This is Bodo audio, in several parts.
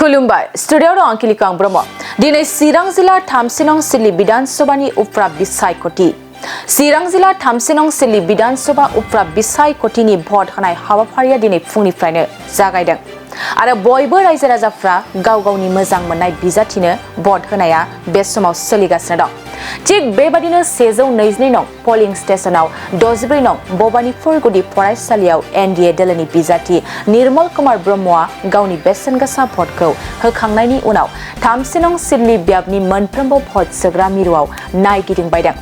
खुलुमबाय स्टुडियाव दं आंखिलिका ब्रह्म दिनै चिरां जिल्ला 3 नं सिलि बिधानसभानि उफ्रा बिसायख'थि चिरां जिल्ला 3 नं सिलि बिधानसभा उफ्रा बिसायख'थिनि भट होनाय हाबाफारिया दिनै फुंनिफ्रायनो जागायदों आरो बयबो रायजो राजाफ्रा गाव गावनि मोजां मोननाय बिजाथिनो भट होनाया बे समाव सोलिगासिनो दं थिग बेबादिनो 122 नं पोलिं स्टेशनाव 64 नं भबानिपुर गुदि फरायसालियाव एनडिए दोलोनि बिजाथि निर्मल कुमार ब्रह्मआ गावनि बेसेनगोसा भटखौ होखांनायनि उनाव 3 नं सिडली बियाबनि मोनफ्रोमबो भट सोग्रा मिरुआव नायगिदिंबायदों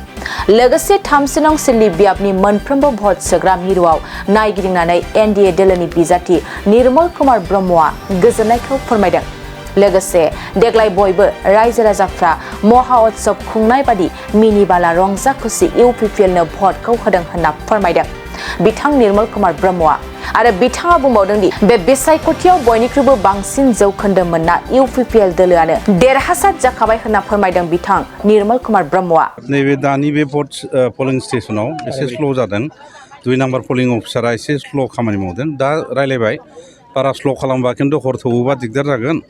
लोगोसे 3 नं सिडली बियाबनि मोनफ्रोमबो भट सोग्रा मिरुआव नायगिदिंनानै एनडिए दोलोनि बिजाथि निर्मल कुमार ब्रह्मआ गोजोननायखौ फोरमायदों लोगोसे देग्लाय बयबो रायजो राजाफ्रा महा उत्सव खुंनाय बादि मिनिबाला रंजा खुसि इउपिपिएलनो भटखौ होदों होनना फोरमायदों बिथां निर्मल कुमार ब्रह्मआ आरो बिथाङा बुंबावदों दि बे बिसायख'थियाव बयनिख्रुइबो बांसिन जौखोन्दो मोनना इउपिपिएल दोलोआनो देरहासार जाखाबाय होनना फोरमायदों बिथां निर्मल कुमार ब्रह्मआ नैबे दानि बे भट पोलिं स्टेशनाव एसे स्ल' जादों 2 नाम्बार पोलिं अफिसारा एसे स्ल' खामानि मावदों दा रायलायबाय बारा स्ल' खालामबा खिन्थु हर थौबा दिगदार जागोन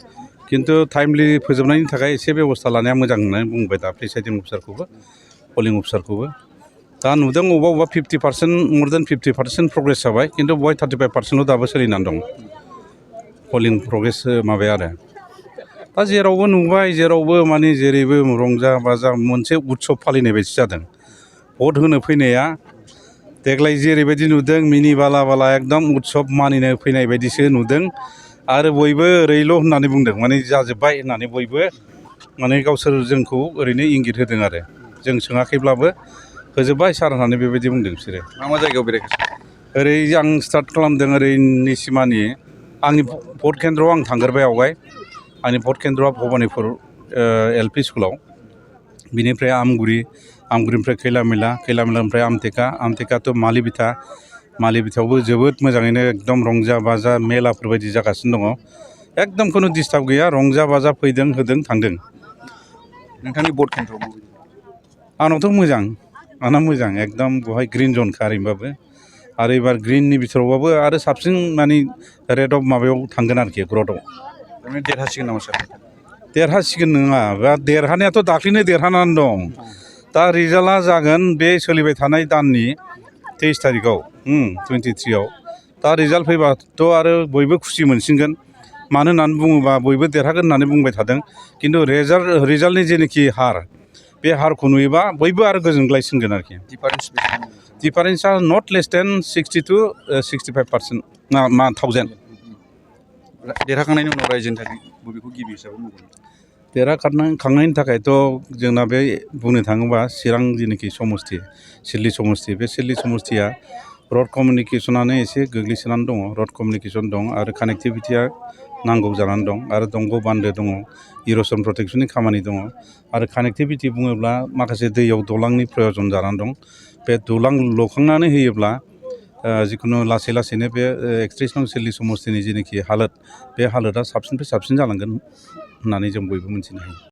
किन्तु टाइमलि फोजोबनायनि थाखाय एसे बेबस्था लानाया मोजां होननानै बुंबाय दा प्रिसाइडिं अफिसारखौबो पोलिं अफिसारखौबो दा नुदों अबेबा 50% मोर देन 50% प्रग्रेस जाबाय किन्तु बहाय 35%ल' दाबो सोलिनानै दं पोलिं प्रग्रेस माबाया आरो दा जेरावबो नुबाय जेरावबो माने जेरैबो रंजा बाजा मोनसे उत्सव फालिनाय बायदि जादों भट होनो फैनाया देग्लाय जेरैबायदि नुदों मिनि बाला बाला एकदम उत्सव मानिनो फैनाय बायदिसो नुदों आरो बयबो ओरैल' होननानै बुंदों माने जाजोब्बाय होननानै बयबो माने गावसोर जोंखौ ओरैनो इंगित होदों आरो जों सोङाखैब्लाबो होजोब्बाय सार होननानै बेबायदि बुंदों बिसोरो मा जायगायाव बेरायखो ओरै आं स्टार्ट खालामदों ओरै निसिमानि आंनि भट केन्द्रआव आं थांग्रोबाय आवगाय आंनि भट केन्द्रआ भबानिपुर एलपि स्कुलाव बिनिफ्राय आमगुरिनिफ्राय खैलामैलानिफ्राय आमटेका टु मालिबिथायावबो जोबोद मोजाङैनो एकदम रंजा बाजा मेलाफोर बायदि जागासिनो दङ एकदम खुनु डिस्टार्ब गैया रंजा बाजा फैदों होदों थांदों नोंथांनि भट केन्द्रआव आंना मोजां एकदम बहाय ग्रिन जनखा ओरैनोबाबो आरो एबार ग्रिननि बिथोरावबाबो आरो साबसिन माने रेड अफ माबायाव थांगोन आरोखि ग्रथआव देरहासिगोन नामा सार देरहासिगोन नङा बा देरहानायाथ' दाख्लैनो देरहानानै दं दा रिजाल्टआ जागोन बे सोलिबाय थानाय दाननि 23 तारिखआव 23आव दा रिजाल्ट फैबाथ' आरो बयबो खुसि मोनसिनगोन मानो होननानै बुङोबा बयबो देरहागोन होननानै बुंबाय थादों किन्तु रिजाल्टनि जेनोखि हार बे हारखौ नुयोबा बयबो आरो गोजोनग्लायसिनगोन आरोखि डिफारेन्सआ नट लेस देन 60 to 65% मा 1000 देरहाखांनायनि उनाव रायजोनि थाखाय बबेखौ गिबि हिसाबै मावगोन देरहाखांनायनि थाखायथ' जोंना बे बुंनो थाङोबा चिरां जेनोखि समस्ति सिडली समस्ति बे सिडली समस्तिया रड कमिउनिकेसनानो एसे गोग्लैसोनानै दङ रड कमिउनिकेसन दं आरो कानेक्टिभिटिया नांगौ जानानै दं आरो दंग' बान्दो दङ इर'सन प्रटेक्सननि खामानि दङ आरो कानेक्टिभिटि बुङोब्ला माखासे दैयाव दलांनि प्रयजन जानानै दं बे दलां लुखांनानै होयोब्ला जिखुनु लासै लासैनो बे 31 नं सिडली समस्तिनि जेनोखि हालोद बे हालोदा साबसिननिफ्राय साबसिन जालांगोन होननानै जों बयबो मिथिनो हायो